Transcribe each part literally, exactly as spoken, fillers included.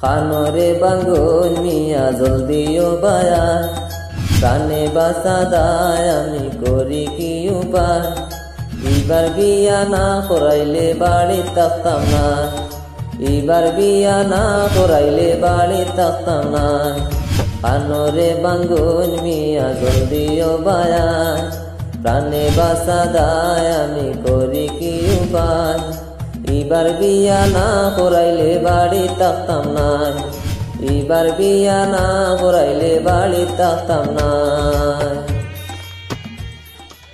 কানরে বাঙ্গুন মিয়া জলদি ও বায়া, প্রাণে বাঁচা দায় আমি করি কি উপায়? ইবার বিয়া না করাইলে বাড়ি থাকতাম না, ইবার বিয়া না করাইলে বাড়ি থাকতাম না। কানরে বাঙ্গুন মিয়া জলদি ও বায়া, প্রাণে বাঁচা দায় আমি করি কি উপায়? ইবার বিয়া না করাইলে বাড়ি থাকতাম না, ইবার বিয়া না করাইলে বাড়ি থাকতাম না।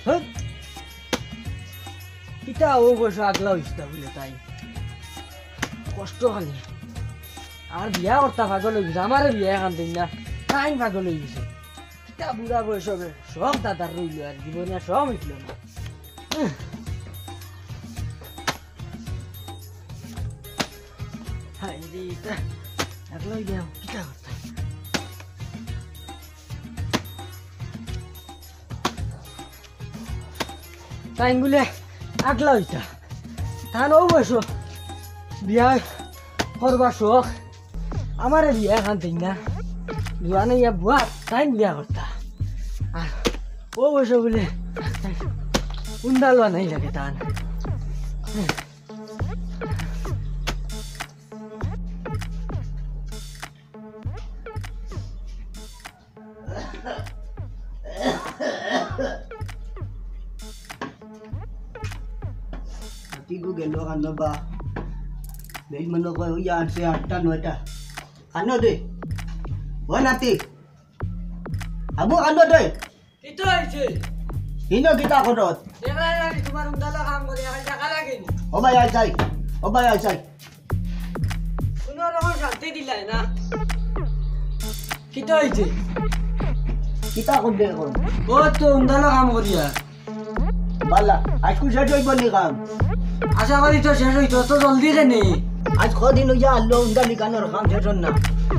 হ্যাঁ? কিতা ও বয়স আগলা অইছে তা বুলে তাই? কষ্ট খালি। আর বিয়া করতা পাগল অই গেছে, আমারে বিয়া এখান দিন না, তাই পাগল অই গেছে। কিতা বুড়া বয়স হবে, সব দাদার রইল আর জীবনে আর সব মিটল না। হায় রে, ইতা একলা অইয়া কিতা করতাম? তাইন বুলে আগলা অইতা, তান ও বয়স বিয়া করবার শখ, আমারে বিয়া এখান দিন না, জোয়ান অইয়া বুয়া তাইন বিয়া করতা। আর ও বয়স বুলে উন্দালো নাই লাগে তান। নাতি গো গেল কানো বা? বেশ মনে কয় ওই আটটা নয়টা। কানো দে। ও নাতি। আবু কানো দে। কিতা অইছে? ইনো কিতা করত? দেখলাই না নি, তোমার উন্দালো কাম করি, এখন টাকা লাগেনি। ও ভাই, আয় যাই। ও ভাই, আয় যাই। কোনো রকম শান্তি দিলাই না। কিতা অইছে? কিতা করবে এখন? ও তো উন্দালো কাম করিয়া। বালা, আজকু শেষ অইব নি কাম? আশা করি তো শেষ অইতো, তো জলদি রে নি। আজ কদিন অইয়া আল্লো উন্দালি কানোর কাম শেষ অর না।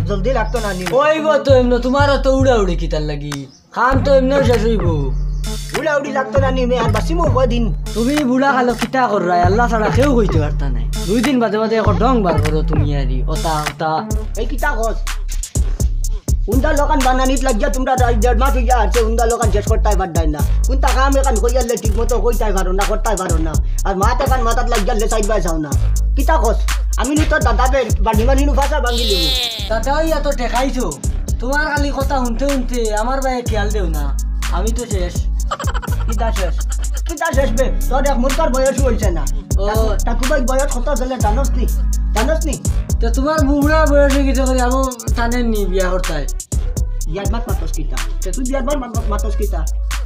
জলদি লাগতো না নি। ওই গো তো এমন তোমার তো উড়াউড়ি কিতার লাগি? কাম তো এমনেও শেষ অইব। উড়াউড়ি লাগতো না নি মে, আর বাসিমু কয়দিন? তুমি বুড়া কালো কিতা কররায়? আল্লাহ ছাড়া কেউ কইতে পারতা নাই। দুই দিন বাদে বাদে এখন ডং বার করো তুমি আরি। ওতা, ওতা। এই কিতা কস? উন্দালো কান বানানিত লাগিয়া তোমরা দেড় মাস অইয়া আছে, উন্দালো কান শেষ করতায় পারতায় না। কোনটা কাম এখান কইয়ালে ঠিক মতো কইতায় পারো না, করতায় পারো না। আর মাত এখান মাথাত লাগিয়ালে সাইড বাই যাও না। কিতা কস? আমি নি তোর দাদা বে, বাড়ি মানি নু ফাঁসা ভাঙি লিমু। দাদা অইয়া তো ঠেকাইছো। তোমার খালি কথা হুনতে হুনতে আমার বায়ে খেয়াল দেও না, আমি তো শেষ। কিতা শেষ? কিতা শেষ বে? তোর এক মুরতার বয়সও অইছে না। ও। টাকু ভাই বয়স কত চলে জানোস নি? জানোস নি? তো তোমার বুড়া বয়স অই গেছে করি আবো টানে নি বিয়া করতায়। বিয়ার মাত মাতস কিতা? তে তুই বিয়ার মাত মাত-, মাতস কিতা?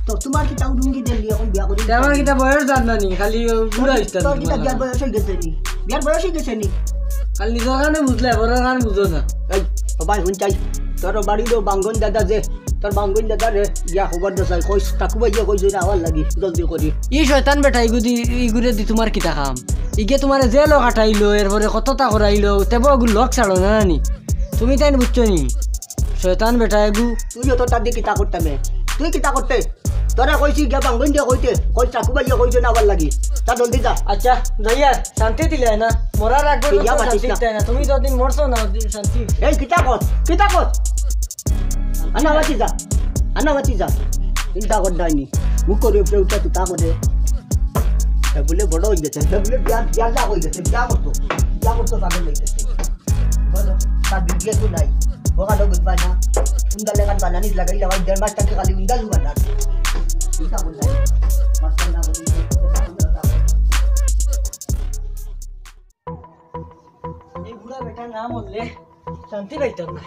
তো তোমার কিতা উডুঙ্গি দেন এখন বিয়া করি? তে আমার কিতা বয়স জান না নি, খালি ও বুড়া ইস্তার তোর কিতা বিয়ার বয়স অই গেছে নি? বিয়ার বয়স অই গেছে নি? খালি নিজর কানে বুঝলে, বড়র কান বুঝো না। এই, ও ভাই, হুন চাই, তোর বাড়ির ও বাঙ্গন দাদা যে, তোর বাঙ্গন দাদা রে, গিয়া খবর দে চাই, কইস, টাকু ভাইয়ে কইস যে আওয়ার লাগি, জলদি করি। ই শয়তান বেটা, ইগুদি, ইগুরে দি তোমার কিতা কাম? ইগে তোমারে জেলও কাটাইলো, এরপরে কততা করাইলো, তেবো ওগুর লগ ছাড়ো না নি। তুমি তাইন বুঝছো নি? শয়তান বেটা এগু। তুই অত তার দিয়ে কিতা করতে মে? তুই কিতা করতে? তোরা কইছি গিয়া বাঙ্গন দিয়া কইতে, কই চাকু বাইয়া কইছে না আবার লাগি। তা জলদি যা। আচ্ছা, যাইয়ার, শান্তি দিলে না। মরার আগ পর্যন্ত ইয়া মাতিস শান্তি না। দিতে না। তুমি যতদিন মরছো না, অতদিন শান্তি। এই কিতা কস? কিতা কস? আনা বাতি যা। আনা বাতি যা। চিন্তা কর ডাইনি। মুখ করে উপরে উঠা তুই তা করে। তা বলে বড় হয়ে গেছে। তা বলে বিয়া, বিয়া যা হয়ে গেছে। বিয়া করতো। বিয়া করতো পাগল হয়ে গেছে। বলো, তার বিবেক তো নাই। বোকা লোক বুঝবায় না। উন্দালে কান বানানিস লাগাইলে আমার দেড় মাস থাকি খালি উন্দালু বানার। চিন্তা করলে। মাস্টার না বলি, এই বুড়া বেটা না মরলে শান্তি পাইতাম না।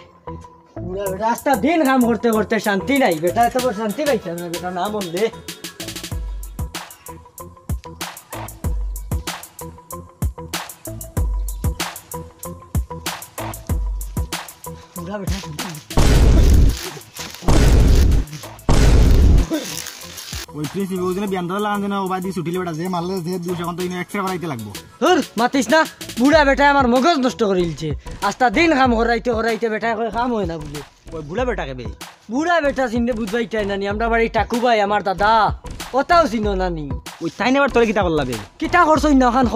বুড়া বেটা আস্তা দিন কাম করতে করতে শান্তি নাই। বেটা এত বড় শান্তি পাইতাম না, বেটা না মরলে। বুড়া বেটা। ওই প্রিন্সিপাল ওই দিনে বিয়ান ধরে লাগান দেনা, ও বাদি ছুটিলে বেটা, যে মারলে যে দুষ, এখন তো ইনো এক্সরে করাইতে লাগবো। ধুর, মাতিস না, বুড়া বেটায় আমার মগজ নষ্ট করিলছে। আস্তা দিন কাম করাইতে করাইতে বেটায় কয় কাম হয় না বুলে। ওই বুড়া বেটা কে বে? বুড়া বেটা চিনতে বুঝবাই চায় না নি, আমরা বাড়ি টাকু ভাই, আমার দাদা। অতাও চিনো না নি? ওই তাইন আবার তোরে কিতা করলা বে? কিতা করছইন না অখান ক।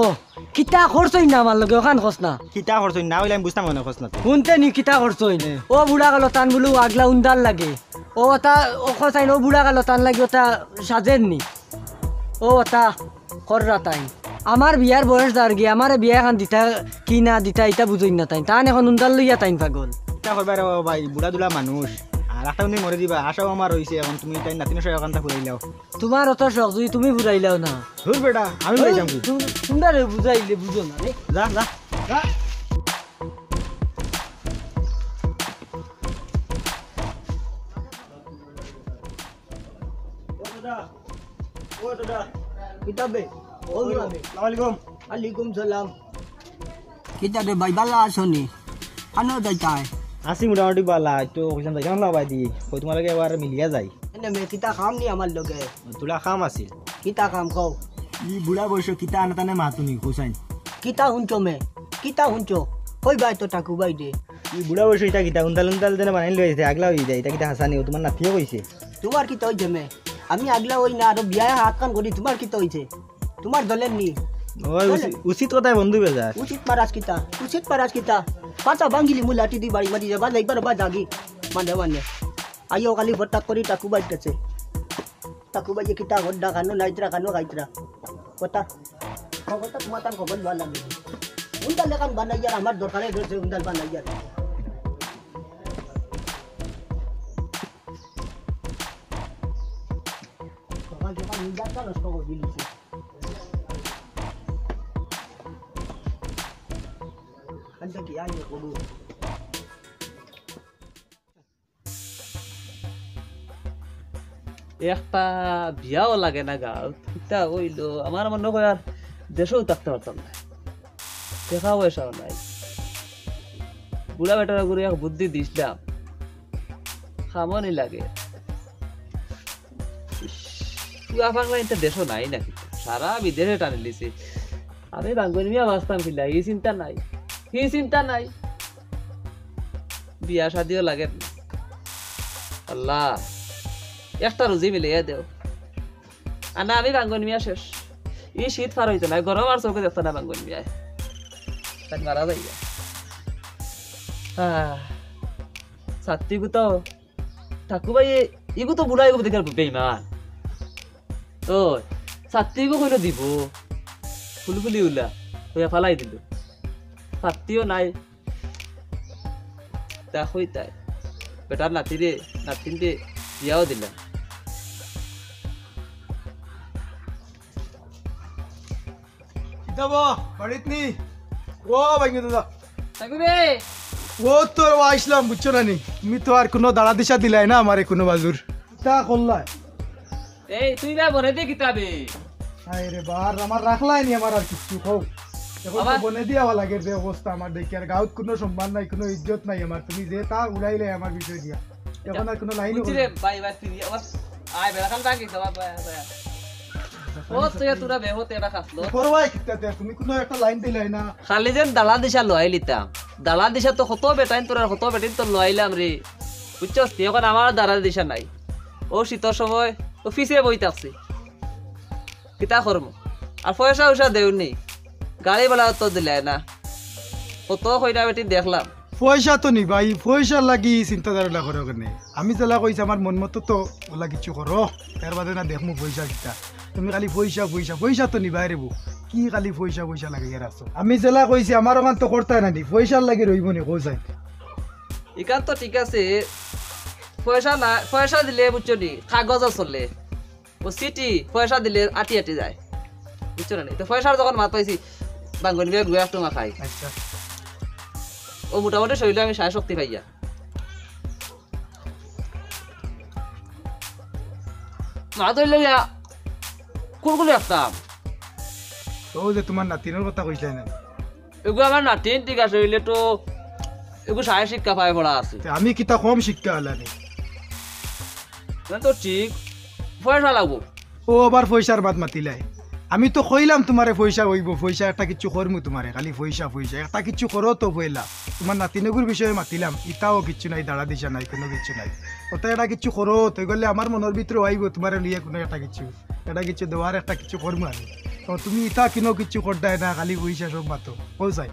কিতা করছইন না আমার লগে অখান কস না। কিতা করছইন না অইলে আমি বুঝতাম অনে কস না তুই। হুনতে নি কিতা করছইন? ও বুড়া কালো তান বুলে আগলা উন্দার লাগে। ও অতা, ও কছাইন, ও বুড়া কালো তান লাগি অতা সাজের নি। ও অতা কররা তাইন। আমার বিয়ার বয়স যারগি, আমারে বিয়া এখান দিতা কি না দিতা ইতা বুঝইন না তাইন। তান এখন উন্দার লইয়া তাইন পাগল। কিতা করবা রে বাবা, বুড়া দুলা মানুষ। আর একটা দিন মরি দিবা, আশাও আমার অইছে, এখন তুমি তাইন নাতিনর সঙ্গে অখানতা ফুরাইলাও। তুমার অত শখ যুদি তুমি ফুরাইলাও না। ধুর বেটা, আমি লই যাম কি? তুম-, তুমরারে বুঝাইলে বুঝো না রে। যা, যা। যা। ও দাদা, ও দাদা। কিতা বে? ও দাদা। আসসালামু আলাইকুম। ওয়ালাইকুম সালাম। কিতা রে ভাই, বালা আছো নি? কানো যাইতায়? আছি মোটামুটি বালা, তো কইছলাম যাইতাম না ভাই দি, কই তুমার লগে একবার মিলিয়া যাই। এনে মে কিতা কাম নি আমার লগে? তুলা কাম আছিল। কিতা কাম কও? ই বুড়া বয়সো কিতা আনা তানে মাতুনি, কছাইন। কিতা হুনছো মে? কিতা হুনছো? কই ভাই তো ঠাকু ভাই দে। ই বুড়া বয়সো ইতা কিতা উন্দাল উন্দাল দেনে বানাই লইছে, আগলা অই যায়, ইতা কিতা হাসানি, ও তুমার নাতিয়ে কইছে। তুমার কিতা অইছে মে? আমি আগলা অই না, আরো বিয়ায় হাত কান করি, তুমার কিতা অইছে? তুমার দলের নি? ওই দলের। উচি-, উচিত কথায় বন্ধু বেজার। উচিত পারাস কিতা? উচিত পারাস কিতা? পাঁচা বাঙ্গিলি মু লাঠি দি বাড়ি মারি যাবা, যাইবার বা জাগি। মানে, মানে। আইও খালি ফটাক করি টাকু বাইর কাছে। টাকু বাইয়ে কিতা হড্ডা খানো, নাইতরা খানো, খাইতরা। কথা, খবর তো তোমার তার খবর ভালো লাগে। উন্দাল এখান বানাইয়ার, আমার দরকারে রয়েছে উন্দাল বানাইয়ার। সকাল সকাল উন্দালটা নষ্ট করে দিলিছে। আচ্ছা, কি আর করবো? একটা বিয়াও লাগে না গাঁও, কিতা অইলো? আমার মনে হয় আর দেশেও থাকতে পারতাম না, টেকা পয়সাও নাই। বুড়া বেটার গুরু এক বুদ্ধি দিছিলাম, খামনি লাগে। ইস, পুয়া পাগলা ইনতে দেশও নাই নাকি? সারা বিদেশে টানিলিছে। আমি বাঙ্গন মিয়া বাঁচতাম কিলা? ই চিন্তা নাই, হি চিন্তা নাই। বিয়া শাদিও লাগে না। আল্লাহ, একটা রুজি মিলাইয়া দেও। আর না, আমি বাঙ্গন মিয়া শেষ। ই শীত পার অইতো না, গরম আর চউখে দেখতো না বাঙ্গন মিয়ায়। তাই মারা যাইবা। আহ, ছাত্তিগু তো ঠাকু ভাই, ইগু তো বুড়া, ইগু দেখার বেইমান। ওই, ছাত্তিগু কইলো দিবো, ফুলফুলি উলা, কইয়া ফালাই দিলো। ছাত্তিও নাই। তা কইতায়, বেটার নাতিরে, নাতিনরে বিয়াও দিলাম। কিতা বা, বাড়িত নি? ও ভাই, দাদা। থাকবি রে। ও তোর বা আইসলাম, বুঝছো না নি? তুমি তো আর কোনো দাড়া দিশা দিলায় না আমারে কোনো বাজুর। তা করলায়। এই, তুই বা বনে দে কিতাবে? হায় রে বা, আর আমার রাখলায় নি আমার আর কিচ্ছু, কও। এখন তো আমার বনে দিয়া আওয়া লাগে যে অবস্থা আমার দেখি, আর গাঁওত কোনো সম্মান নাই, কোনো ইজ্জত নাই আমার। তুমি যে তা উড়াইলে আমার বিষয় দিয়া। এখন আর কোনো লাইন বুঝছি রে, ভাই, ভাই, তুই আমার আয় বেড়া খান বাকি, বাবা, বাবা, বাবা। ও, তুই তোরা বেহতে এটা খাসলো। করবাই কিতা তে? তুমি কোনো একটা লাইন দিলাই না। খালি যেন দালা দিশা লইলিতাম। দালা দিশা তো কত বেটাইন তোরা, কত বেটিন তো লইলাম রে। বুঝছস? তুই এখন আমার দালা দিশা নাই। ও শীতর সময় ও পিছে বই থাকছি। কিতা করমু? আর পয়সা উসা দেও নি। গাড়ি ভাড়া তো দিলাই না। কত কইরা বেটি দেখলাম। পয়সা তো নি ভাই, পয়সার লাগি চিন্তাধারাটা করো কেনে? আমি যেলা কইছি আমার মন মতো তো ওলা কিছু করো, এর বাদে না দেখমু পয়সা কিতা। তুমি খালি পয়সা, পয়সা, পয়সা তো নি ভাই রে বউ। কি খালি পয়সা, পয়সা লাগাইয়া রাখছো? আমি যেলা কইছি আমার ওখান তো করতায় না নি, পয়সার লাগি রইবো নি, কও চাই। ইখান তো ঠিক আছে, পয়সা না, পয়সা দিলে বুঝছো নি, কাগজও চলে। ও চিঠি, পয়সা দিলে আটি আটি যায়। বুঝছো না নি? তো পয়সার যখন মাত পাইছি, বাঙ্গন মিয়া গুয়া একটু মাখাই। আচ্ছা। ও মোটামুটি শরীরে আমি সারা শক্তি পাইয়া। মা তো লইয়া কুলকুলি রাখতাম। তো যে তোমার নাতিনর কথা কইছলায় না? এগু আমার নাতিন ঠিক আছে, অইলে তো এগু সারা শিক্ষা পায় পড়া আছে। তে আমি কিতা কম শিক্ষা আলা নি? না তো ঠিক, পয়সা লাগবো। ও আবার পয়সার মাত মাতিলায়। আমি তো কইলাম তোমারে পয়সা অইবো, পয়সা একটা কিচ্ছু করমু তোমারে, খালি পয়সা, পয়সা। একটা কিচ্ছু করো তো পয়লা। তোমার নাতিনগুর বিষয়ে মাতিলাম, ইতাও কিচ্ছু নাই, দাড়া দিশা নাই, কোনো কিচ্ছু নাই। ওটা একটা কিচ্ছু করো তো, অইলে আমার মনর ভিতরে আইবো তোমারে লইয়া কোনো একটা কিচ্ছু। এটা কিছু দেওয়ার একটা কিছু করমু আমি। তো তুমি ইতা কিনো কিছু করতায় না, খালি পয়সা সব মাতো। কও চাই।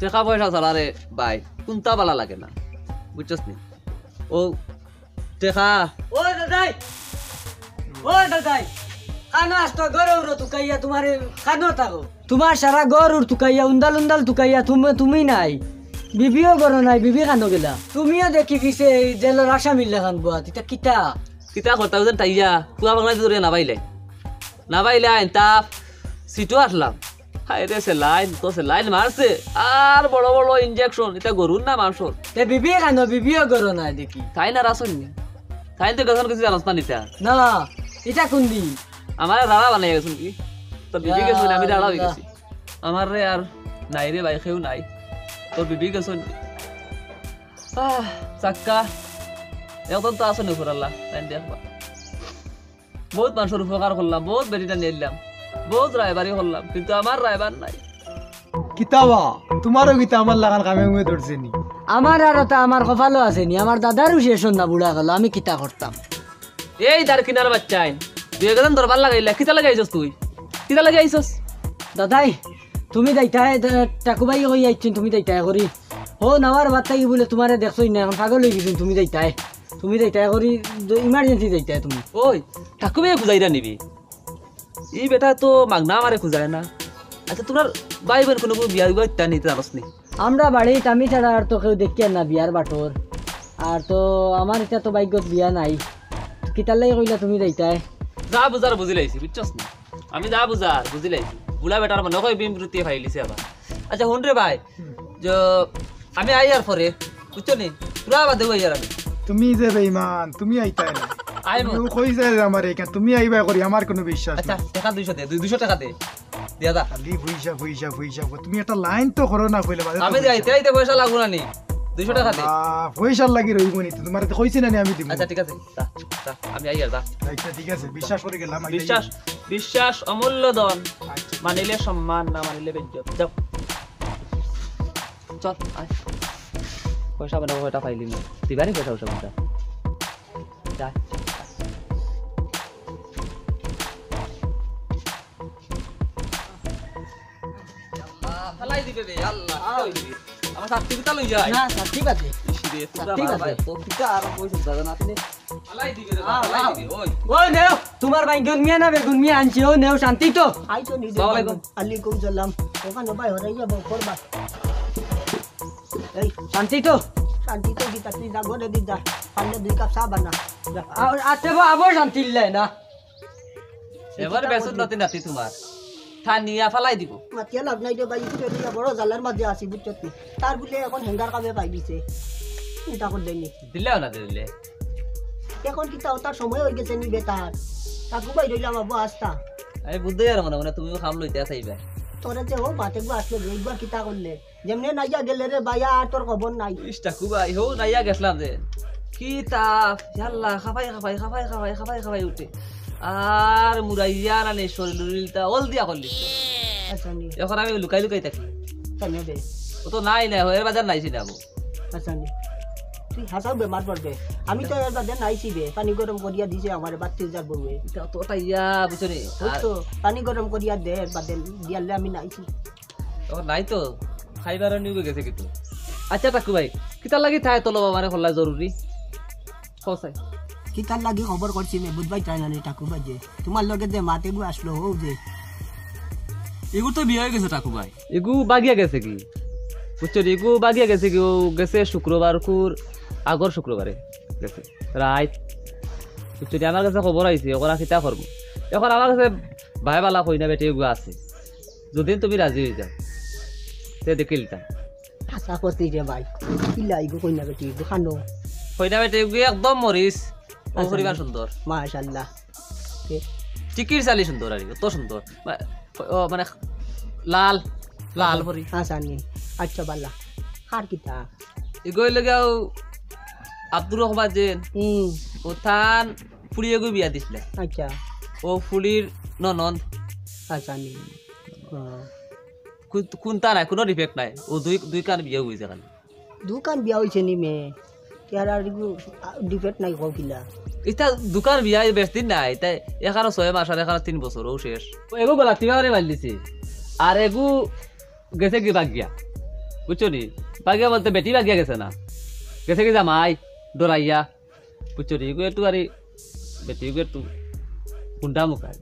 টেকা পয়সা ছাড়া রে ভাই, কুনতা বালা লাগে না, বুঝছস নি? ও টেকা। ও দাদাই, ও দাদাই, কানো আস্তা ঘর উরো তুকাইয়া তুমারে কানো থাকো? তুমার সারা ঘর উর তুকাইয়া উন্দাল উন্দাল তুকাইয়া তুমি, তুমি নাই, বিবিও ঘরো নাই, বিবি কানো গেলা? তুমিও দেখি পিছে এই জেলর আসামির লাখান বওয়াত, ইতা কিতা? কিতা করতা বুঝেন তাইয়া, পুয়া বাংলাদেশ ধরে না পাইলে, না পাইলে আইন তা সিটও আসলাম। হায় রে, সেলাইন তো সেলাইন মারছে, আর বড় বড় ইনজেকশন, ইতা গরুর না মানষর? তে বিবি কানো, বিবিও ঘরো নাই দেখি। তাইন আর আছইন নি? তাইন তো গেছইন কিছু জানোস না নিতা। না, ইতা কুন দিন? আমারে রাড়া বানাই গেছইন কি? তোর বিবি গেছইন, আমি রাড়া অই গেছি। আমার রে আর নাই রে ভাই, কেউ নাই। তোর বিবি গেছইন। আহ, চাক্কা। এখন তো আছইন উপর আল্লাহ, তাইন দেখবা। বউত মানষর উপকার করলাম, বউত বেটি টানি আইলাম, বউত রায়বারি করলাম, কিন্তু আমার রায়বার নাই। কিতা বা, তুমারও কিতা আমার লাখান কামে উমে ধরছে নি? আমার আর ওটা আমার কপালো আছে নি, আমার দাদারও শেষ না বুড়া গেল, আমি কিতা করতাম? এই দারকিনার বাচ্চাইন, দুই একজন দরবার লাগাইলা, কিতা লাগাইছস তুই? কিতা লাগাইছস? দাদাই, তুমি যাইতায়, দ-, টাকুবাই কই আইছইন, তুমি যাইতায় করি। হো, নাওয়ার বার্তা কি বলে তুমারে দেখছইন না, এখন পাগল অই গেছইন, তুমি যাইতায়। তুমি যাইতায় করি, দ-, ইমার্জেন্সি যাইতায় তুমি। ওই, টাকুবাই খুজাইরা নিবি? ই বেটা তো মাগনা আমারে খুজায় না। আচ্ছা, তুমার ভাই বইন কুনু, কুনু বিয়া, বিয়া ইতা নিতে জানোস নি? আমরা বাড়িত আমি ছাড়া আর তো কেউ দেখিয়ার না বিয়ার বাটর। আর তো আমার ইতা তো ভাগ্যত বিয়া নাই। কিতার লাগি কইলা তুমি যাইতায়? যা বুঝার বুঝিলাইছি, বুঝছস নি? আমি যা বুঝার বুঝিলাইছি। বুড়া বেটার মনে কয় বিমরুতি ফাইলিছে আবার। আচ্ছা, হুন রে ভাই, যে আমি আইয়ার পরে, বুঝছো নি? পুরা বাদে আইয়ার আমি। তুমি যে বেইমান, তুমি আইতায় না। আইমু। তুমি কই যায় যে আমার এখান, তুমি আইবা করি, আমার কুনু বিশ্বাস আচ্ছা, নাই। টেকা দুইশো দে, দুই-, দুইশো টেকা দে। দিয়া দা। খালি পয়সা, পয়সা, পয়সা, পয়সা। তুমি একটা লাইন তো করো না কইলে বাদে তো আমি পয়সা। যাইতে যাইতে পয়সা লাগবো না নি? দুইশো টেকা দে। আহ, পয়সার লাগি রইবো নি তো, তুমারে তো কইছি না নি আমি দিমু। আচ্ছা, ঠিক আছে, যা, যা, আমি আইয়ার, যা। আচ্ছা, ঠিক আছে, বিশ্বাস করি গেলাম, আইয়া বিশ্বাস, বিশ্বাস অমূল্য ধন। আচ্ছা। মানিলে সম্মান, না মানিলে বেইজ্জত। যাও। চল, আয়। পয়সা বানাবো, কয়টা পাইলি না? দিবানি পয়সা, পয়সা, পয়সা। যা। আল্লাহ, ফালাই দিবে রে, আল্লাহ, কিতা অইবে? আমার ছাতি কিতা লই যায়? না, ছাতি বাদে। ইস রে, তোরা ছাতি বাবা, বাদে। তো কিতা আর কইছ দাদা না, আপনি ফালাই দিবে রে, আও, ফালাই আও। দিবে, ওই। ওই নেও, তুমার ভাই গুন মিয়া না বেগুন মিয়া আনছি, ও নেও, শান্তি তো। আইছো নি? আসসালামু আলাইকুম। আলাইকুম সালাম। ওখানে ভাই হরাই যাবো, করবা। এই। শান্তি তো? শান্তি তো কিতা, তুই যা ঘরে দি যা। পারলে দুই কাপ চা বানা। যা। আর, আর তেবো আবো শান্তি লাই না। এবার বেসন নাতি নাতি তুমার। টানিয়া ফালাই দিবো। মাতিয়া লাভ নাই রে ভাই, ইগুরে দিয়া বড় জালার মাঝে আছি, বুঝছত নি? তার বুলে এখন হেঙ্গার কামে পাই দিছে। চিন্তা কর দেনি। দিলেও না দিলে। এখন কিতা অতার সময় অই গেছে নি বেটার? টাকু ভাই রইলাম আব্বু আস্তা। আমি বুঝতে আর মনে মনে তুমিও কাম লইতে চাইবা। তোরে যে ও বাতে গু আসলো, একবার কিতা করলে? যেমনে নাইয়া গেলে রে ভাই, আর তোর খবর নাই। ইস, টাকু ভাই, হো নাইয়া গেছলাম যে। কি তাপ, ইয়াল্লা, খাফাই, খাফাই, খাফাই, খাফাই, খাফাই, খাফাই উঠে। আর মুরাইয়া না নি, শরীর উরিলটা অল দিয়া করলি। আচ্ছা নি। এখন আমি লুকাই লুকাই থাকি। কেন বে? ও তো নাই না, এর বাজার নাই ছিলাম। আচ্ছা নি। তুই হাসাও বেমার পড়বে। আমি তো এর বাদে নাইছি বে। পানি গরম করিয়া দিছে আমারে বাত্তিস যার বউয়ে। এটা তো ওটা ইয়া, বুঝছো নি? ওই তো, পানি গরম করিয়া দে, এর বাদে দিয়ালে আমি নাইছি। ও, নাই তো, খাইবার নিয়ে গেছে কিন্তু। আচ্ছা, টাকু ভাই, কিতার লাগি তাই তো লবা মানে খোলা জরুরি? কও চাই। কিতার লাগি খবর করছি মে, বুঝবাই চাই না নি, টাকু ভাই যে। তোমার লগে যে মাতে গু আসলো, ও যে। এগু তো বিয়া অই গেছে, টাকু ভাই। এগু বাগিয়া গেছে কি? বুঝছো নি? এগু বাগিয়া গেছে কি? ও গেছে শুক্রবার কুর আগর শুক্রবারে গেছে। রাইত। বুঝছো নি? আমার কাছে খবর আইছে, ওরা কিতা করবো। এখন আমার কাছে ভাই বালা কইনা বেটি এগু আছে। যদি তুমি রাজি অই যাও, তে দেখিলিতাম। আশা করছি রে ভাই, কিলা ইগু কইনা বেটি ইগু খানো। কইনা বেটি ইগু একদম মরিচ, ও আচ্ছা। পরিমাণ সুন্দর। মাশাআল্লাহ। কে? টিকির চালি সুন্দর আর কি, অত সুন্দর। মা-, ও মানে লাল, লাল পরি। আচ্ছা নি। আচ্ছা বালা। আর কিতা? ইগু অইলো গিয়া ও আব্দুর রহমান যে, হুম। ও তান ফুড়ি এগু বিয়া দিছলা। আচ্ছা। ও ফুড়ির ননদ। আচ্ছা নি। হুম। কুন-, কুনতা নাই, কুনু defect নাই। ও দুই, দুই কান বিয়া অইছে খালি। দুই কান বিয়া অইছে নি মে? ইয়ার আর ইগু, আ, defect নাই কও কিলা? ইতা দুকার বিয়া বেশ দিন নাই, তাই এখানো ছয় মাস আর এখানো তিন বছর, ও শেষ। ও এগু গলাত টিপা মারি মারি দিছে, আর এগু গেছে কি বাগিয়া, বুঝছো নি? বাগিয়া বলতে বেটি বাগিয়া গেছে না, গেছে কি জামাই ডরাইয়া, বুঝছো নি? এগু একটু আরে বেটি এগু একটু গুন্ডা মুখায়।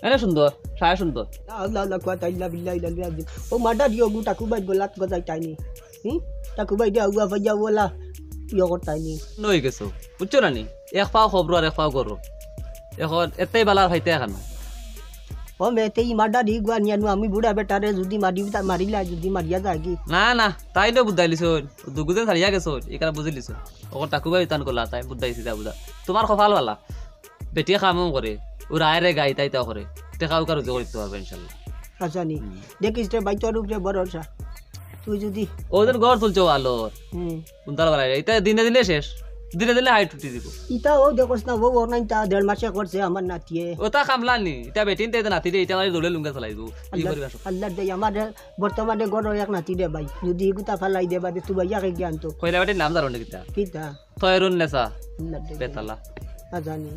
এনে সুন্দর, সায় সুন্দর। লা হাওলা ওয়ালা কুওয়াতা ইল্লা বিল্লাহিল আলিয়্যিল আযীম। ও মার্ডার দিও গু টাকু ভাইর গলাত গজাইতায় নি। হুম? টাকু ভাইরে আগুয়া ফাইয়া ওলা ইয়ে করতায় নি। নই গেছো, বুঝছো না নি? এক পাও খবর আর এক পাও করো। এখন এতেই বালার খাইতে এখন। ও মেয়েতে ই মার্ডার দি গুয়া নিয়ানু আমি বুড়া বেটারে যদি মারি, মারিলা যদি মারিয়া যায়গি। না, না, তাইন বুঝাইলিছইন। দুগুজে ছাড়িয়া গেছইন, ইখান বুঝিলিছইন। অখন টাকু ভাই তান করলা, তাইন বুঝাইছি যা বুঝা। তুমার কপাল বালা। বেটিয়ে কামও করে, ও রায় রে গাই তাই তাও করে। টেকা উকা রুজি করিতে পারবে ইনশাল্লাহ। আচ্ছা নি, হুম। দেখিস রে ভাই, তোর উপরে ভরসা। তুই যদি ও যেন ঘর তুলছে আলোর। হুম। উন্তার বাড়াই, ইতা দিনে দিনে শেষ। দিনে দিনে হাইট উঠি দিব। ইতা ও দেখোস না, ও ওর নাই তা দেড় মাসে করছে আমার নাতিয়ে। ওটা কামলা নি, ইতা বেটিন তে নাতি দে, ইতা মানে দৌড়ে লুঙ্গা চালাইব। কি আল্লাহ, করিবা সব? আল্লাহ দে, আমার বর্তমানে ঘর এক নাতি দে ভাই। যদি ইগুতা ফালাই দে, বাদে তুই ভাইয়া কে জ্ঞান তো। কইলা বেটির নাম জানো না কিতা? কিতা? তয়রুন নেসা। আল্লাহ দে। বেতালা। না জানি।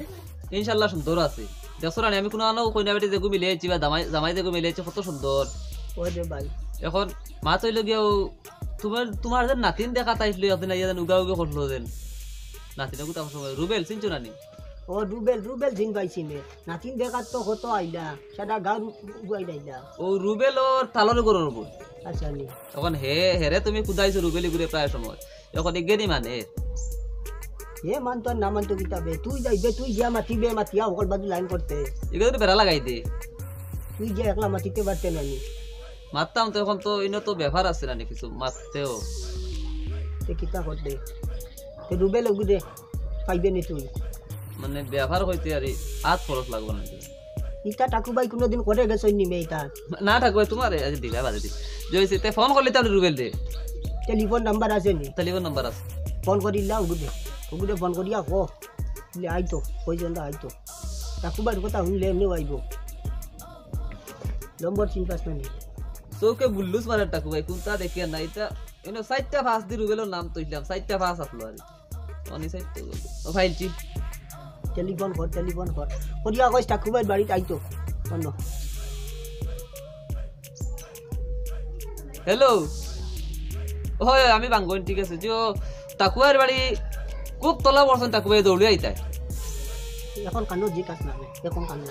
ইনশাল্লাহ সুন্দর আছে। দেখছো রানি, আমি কোনো আনো কইনা বেটি যেগু মিলে আইছি বা জামাই, জামাই যেগু মিলে আইছি, কত সুন্দর। ওই রে ভাই। এখন মাত অইল গিয়া ও তুমার, তুমার যে নাতিন দেখা তাইছিল, একদিন আইয়া যেন উগা উগা করলো যেন। নাতিন উগা তার সময়। রুবেল, চিনছো না নি? ও রুবেল, রুবেল চিন পাইছি নে। নাতিন দেখাত তো কত আইলা, সারা গাঁও উগাই আইলা। ও রুবেল ওর তালরে গরুর বই। আচ্ছা নি। এখন হে, হেরে তুমি কুদাইছো রুবেল ইগুরে প্রায় সময়। এখন ইগেনি মানে। হে মানতো আর না মানতো কিতা বে? তুই যাইবে, তুই গিয়া মাতিবে, মাতিয়া হকল বাজু লাইন করতে। ইগু তো বেড়া লাগাই দে। তুই গিয়া একলা মাতিতে পারতে না নি। মাততাম তো, এখন তো ইনো তো ব্যাপার আছে না নি কিছু, মাততেও। তে কিতা করতে? তে রুবেল ওগু দে, পাইবে নি তুই। মানে ব্যাপার কইতে আরি আত খরচ লাগবো না। ইতা টাকু ভাই কোনোদিন করে গেছইন নি বে ইতা? না টাকু ভাই, তুমারে আজ দিলা বাদে দি। যে হইছে, তে ফোন করলি তাহলে রুবেল দে। টেলিফোন নাম্বার আছে নি? টেলিফোন নাম্বার আছে। ফোন করিলা ওগুদে। ওগুদে ফোন করিয়া কো। বলে আইতো, কই যেন আইতো। টাকু ভাইর কথা হুনলে এমনিও আইবো। নম্বর চিন পাস না নি? চোখে বুল্লুস মারে টাকু ভাই, কোনটা দেখিয়া না ইতা। এনে চাইরটা পাঁচ দি রুবেলর নাম তইলাম, চাইরটা পাঁচ আসলো আর। অনি সাইড তো বলবো। ও ফাইলছি। টেলিফোন কর, টেলিফোন কর। করিয়া কইস টাকু ভাইর বাড়িত আইতো। অন্য। হ্যালো। হয়, আমি বাঙ্গন, ঠিক আছে। যে ও টাকু ভাইর বাড়ি খুব তলা পড়ছেন, টাকু ভাই দৌড়ে আইতায়। এখন কানো জি কাজ না, এখন কানো।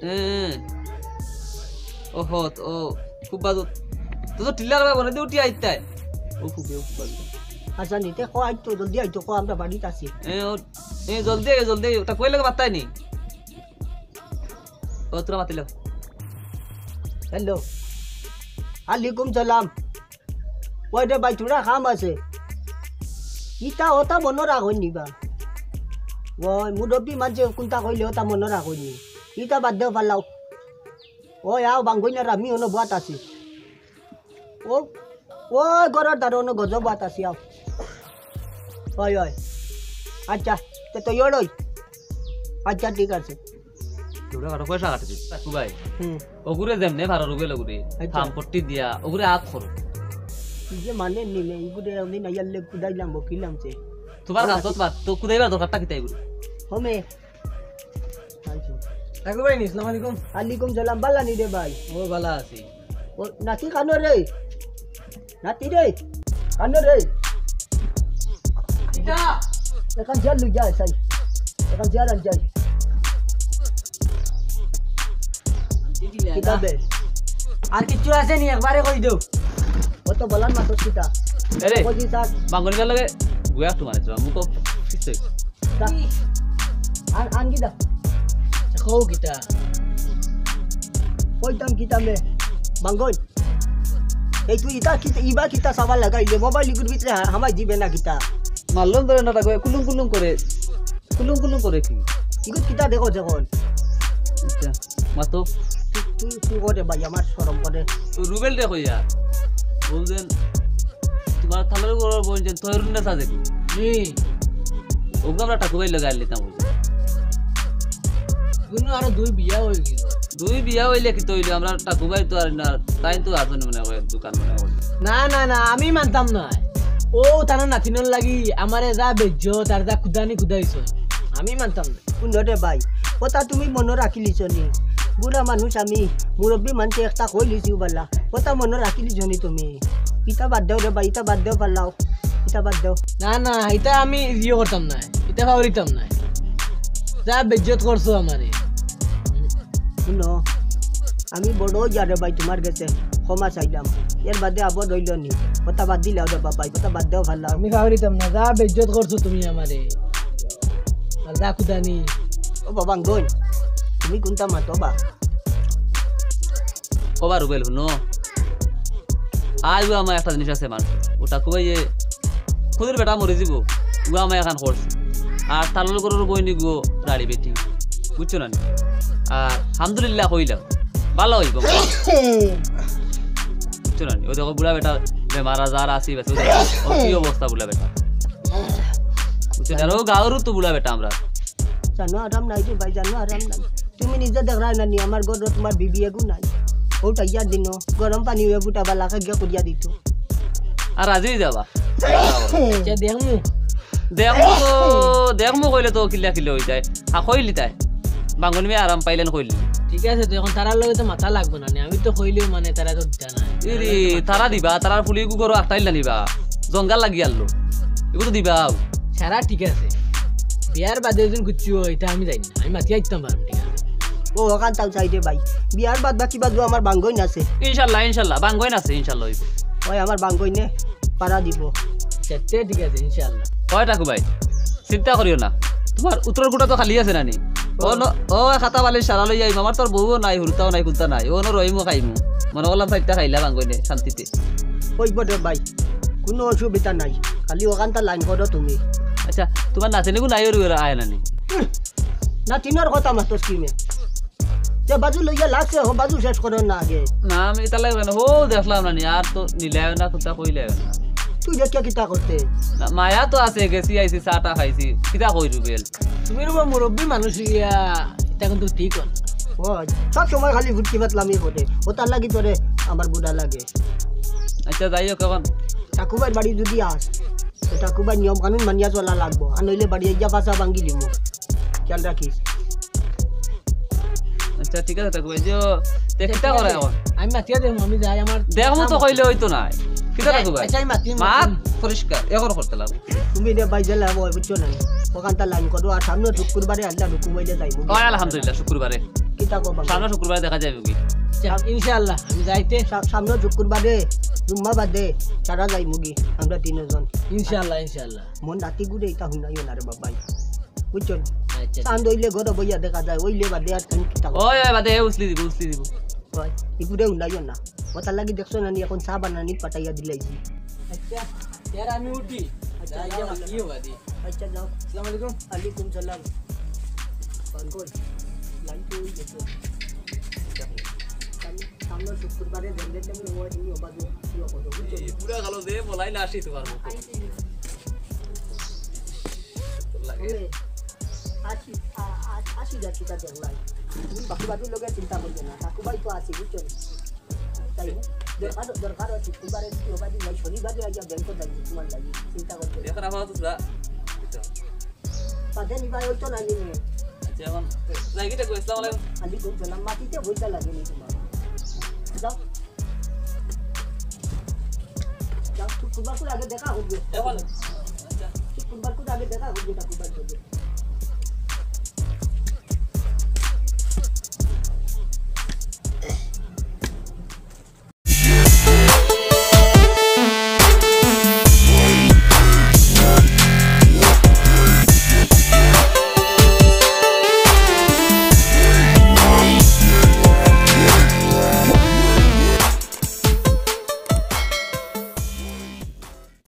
এ, এ। ওহো, তো, ও, খুব বাজু। তো, তো টিল্লার ভাই বনে দিয়ে উঠি আইতায়। ও খুব, ও খুব বাজু। আচ্ছা, নিতে কো আইতো, জলদি আইতো, কো আমরা বাড়িত আছি। এ, ও, এ, জলদি আইও, জলদি আইও। ওটা কইলে বার্তায় নি। ও, তোরা মাতিল। হ্যালো। আলাইকুম সালাম। ওই রে ভাই, তোরা কাম আছে। ইতা ওটা মনো রাখইন নিবা। ওই মুরব্বী মানছে কোনটা কইলে ওটা মনো রাখইন নি। ইতা বাদ দেও পারলাও। ওই আও বাঙ্গইনার আমি অনো বাত আছি। ও, ওই ঘরর দ্বারা অনো গজব বাত আছি আও। ওই, ওই। আচ্ছা, তে তো ইয়ড়ই। আচ্ছা, ঠিক আছে। তোরা কাটো পয়সা কাটে দিস, টাকু ভাই। হুম। ওগুরে যেমনে ভাড়া রুবে লগরে, আচ্ছা। থামপট্টি দিয়া, ওগুরে আত করো। এই যে মানে নিলে, এগুরে আমি না ইয়ারলে কুদাইলাম, বকিলাম সে। তোমার কাছে তো, তো কুদাইবার দরকারটা কিতা এগুরে? হমে। টাকু ভাই নি, আসসালামু আলাইকুম। আলাইকুম সালাম, বালা নি রে ভাই? ও, বালা আছি। ও, নাতি কানো রে? নাতি রে, আনো রে। কিতা? এখন জিয়ার লই যায়, চাই। এখন জিয়ার আন যায়। কিতা বে? আর কিচ্ছু আছে নি, একবারে কই দেও। ও তো বলার মাত্র কিতা? এরে, কই দিতা? বাঙ্গনিকার লগে গুয়া একটু মারে, মুখ কিচ্ছু। দা। আন, আন কিতা? কও কিতা? কইতাম কিতা মে? বাঙ্গন। এই তুই ইতা কিতা, ইবা কিতা সাবান লাগাইলে? মোবাইল ইগুর ভিতরে হা-, হামাই দিবে না কিতা? মারলাম ধরে না, তাকে কুলুম কুলুম করে। কুলুম কুলুম করে কি? ইগুর কিতা দেখো যখন? আচ্ছা, মাতো। তুই, তুই, তুই করে ভাই, আমার শরম করে। তো রুবেল দেখো ইয়া। বলছেন, তোমার থানার উপর বলছেন, তৈরুন্নেসা দেখি। জি। ওগুলো আমরা টাকু ভাই লগে আনলিতাম। দুনো আরো দুই বিয়া হয়ে গেল। দুই বিয়া হইলে কি তৈরি? আমরা টাকু ভাই তো আর না, তাই তো আসুন মনে হয় দোকান মনে হয়। না, না, না, আমি মানতাম না। ও তান নাতিনর লাগি আমারে যা বেইজ্জত আর যা কুদানি কুদাইছো, আমি মানতাম না। হুনো রে ভাই, কথা তুমি মনো রাখিলিছো নি? বুড়া মানুষ আমি, মুরব্বি মানষে একটা কইলিছি বালা। কথা মনো রাখিলিছো নি তুমি? ইতা বাদ দেও রে ভাই, ইতা বাদ দেও, ফালাও। ইতা বাদ দেও। না, না, ইতা আমি ইয়ে করতাম না, ইতা ফাউরিতাম না। যা বেইজ্জত করছো আমারে। হুনো, আমি বড় অইয়া রে ভাই তুমার গেছে ক্ষমা চাইলাম। এর বাদে আবার রইল নি। কথা বাদ দিলাও রে বাবা, কথা বাদ দেও, ফালাও। আমি ফাউরিতাম না, যা বেইজ্জত করছো তুমি আমারে। আর যা কুদানি। ও বাবা, গই, তুমি কুনটা মাতো বা? ও বা রুবেল, হুনো। আয়, ও আমার একটা জিনিস আছে মানুষ। ওটা কই যে খুদের বেটা মরি যিবো। ও আমার এখান করছে। আর তালুল গরুর বই নিগো রাড়ি বেটি। বুঝছো না নি? আর হামদুলিল্লাহ কইলাম। ভালা অইবো। বুঝছো না নি? ও দেখো বুড়া বেটা বেমার আজার আছি, বেশ, ও দেখো, ও কি অবস্থা বুড়া বেটা। বুঝছো না? আর ও গাঁওরও তো বুড়া বেটা আমরা। জানো আরাম নাই রে ভাই, জানো আরাম নাই। তুমি নিজে দেখরায় না নি, আমার ঘরো তুমার বিবি এগু নাই। ও টাইয়ার দিনো, গরম পানি অইয়া ফুটা বালা খাগিয়া করিয়া দিত। আর রাজি অই যাবা। আচ্ছা, দেখমু। দেখমু তো, দেখমু কইলে তো কিলা কিলা অই যায়। হা, কইলি তাই। বাঙ্গন মিয়া আরাম পাইলেন কইলি। ঠিক আছে, তো এখন তারার লগে তো মাতা লাগবো না নি। আমি তো কইলেও মানে তারা তো দিতা না। ইরে, তারা দিবা, তারার ফুলিগু ঘরো আটকাইল না নিবা। জঙ্গল লাগি আনলো। এগু তো দিবাউ। সারা ঠিক আছে। বিয়ার বাদে এজন গুচ্ছু, ইটা আমি জানি না। আমি মাতিয়া দিতাম পারমু, ঠিক আছে। ও, ওখান তাও চাই রে ভাই। বিয়ার বাদ বাকি বাদু আমার বাঙ্গইন আছে। ইনশাল্লাহ, ইনশাল্লাহ, বাঙ্গইন আছে, ইনশাল্লাহ অইবো। ওই আমার বাঙ্গইনে পারা দিবো। সেটা ঠিক আছে, ইনশাল্লাহ। ওই টাকু ভাই, চিন্তা করিও না, তুমার উত্তর গুটা তো খালি আছে না নি? ও ন-, ও খাতা বালিশ সারা লইয়া আইমু, আমার তোর বউও নাই, হুরুতাও নাই, কুন্তা নাই, ও ন রইমু খাইমু। মনো করলাম চাইরটা খাইলা বাঙ্গইনে শান্তিতে। অইবো রে ভাই, কুনু অসুবিধা নাই, খালি ওখানটা লাইন করো তুমি। আচ্ছা, তুমার নাতিনগু নাই, ওর আয় না নি? নাতিনর কথা মাতস কিমে? যে বাজু লইয়া লাগছে, ও বাজু শেষ করো না আগে। না, আমি ইতা লাগবে না। ও দেখলাম না নি, আর তো নিলায় না, কুন্তা কইলায় না। তুই দেখিয়া কিতা করতে? না, মায়া তো আছে, গেছি আইছি, চা টা খাইছি। কিতা কই রুবেল? তুমি রুবা মুরব্বি মানুষ ইয়া, ইতা কিন্তু ঠিক অয় না। ও, সব সময় খালি ফুটকি ফাতলামি করে। ও তার লাগি তোরে আমার বুড়া লাগে। আচ্ছা, যাই হোক, এখন টাকু ভাইর বাড়ি যদি আস, তো টাকু ভাইর নিয়ম কানুন মানিয়া চলা লাগবো, আর নইলে বাড়ি আইয়া ফাঁসা ভাঙ্গি লিমু। খেয়াল রাখিস। আচ্ছা, ঠিক আছে, টাকু ভাই, যে, তে কিতা করা এখন? আমি মাতিয়া দেখমু, আমি যাই, আমার দেখমু তো কইলে অইতো না। কিতা টাকু ভাই? আচ্ছা, আমি মাতি, মাত মাতি। পরিষ্কার, এখন করতে লাগবো। তুমি রে ভাই, জেলা বয়, বুঝছো না? ওখানটা লাইন করো, আর সামনে শুক্রবারে আল্লাহ হুকুম অইলে যাইমু। ওই আলহামদুলিল্লাহ, শুক্রবারে। কিতা কবা? সামনে শুক্রবারে দেখা যাইবো কি? আচ্ছা, ইনশাআল্লাহ, আমি যাইতে। সা-, সামনে শুক্রবারে, জুম্মা বাদে, সারা যাইমু কি? আমরা তিনজন। ইনশাআল্লাহ, ইনশাআল্লাহ। মন রাতি ঘুরে ইতা হুনাইও না রে বাবাই। বুঝছো নি? আচ্ছা, চান্দ অইলে ঘরো বইয়া দেখা যায়, অইলে বাদে আর তুমি কিতা করো? ওই, ওই, বাদে, এ উসলি দিব, উসলি দিব। ওই, ইগুরে হুনাইও না। ওটার লাগি দেখছো না নি, এখন চা বানানি পাঠাইয়া দিলাইছি। আচ্ছা, ইয়ার আমি উঠি। আচ্ছা, যাই, যাও, যাও, কি হবা দি? আচ্ছা, যাও। আসসালামু আলাইকুম। ওয়ালাইকুম সালাম। পান কই? লাইন তো অই গেছে। সামনে, সামনে শুক্রবারে জেন্ডার টেবিল হওয়া দিন, ওবা দিন, কি হবা, বুঝছো? এই পুরা গেল যে বলাই না আসি তোমার মতো। লাগে। আশি, আ-, আ-, আশি হাজার টেকা দেখলাই। তুমি বাকি বাজুর লগে চিন্তা করবে না। টাকু ভাই তো আছি, বুঝছো নি? তাই দরকার, দরকার আছে। শুক্রবারে যদি ওবা দিন ভাই, শনিবারে আইয়া ব্যাংকে যাই, তোমার লাগি। চিন্তা করবে না। এখন আপাতত যা। বাদে নিবা, ওই তো নাই নিবে। আচ্ছা, এখন যাই কি, টাকু, আসসালামু আলাইকুম। আলাইকুম সালাম। মাটিতে বইটা লাগেনি তোমার। যাও। যাও, শুক্রবার করে আগে দেখা করবে। এখন? আচ্ছা। শুক্রবার করে আগে দেখা করবে, টাকু ভাই।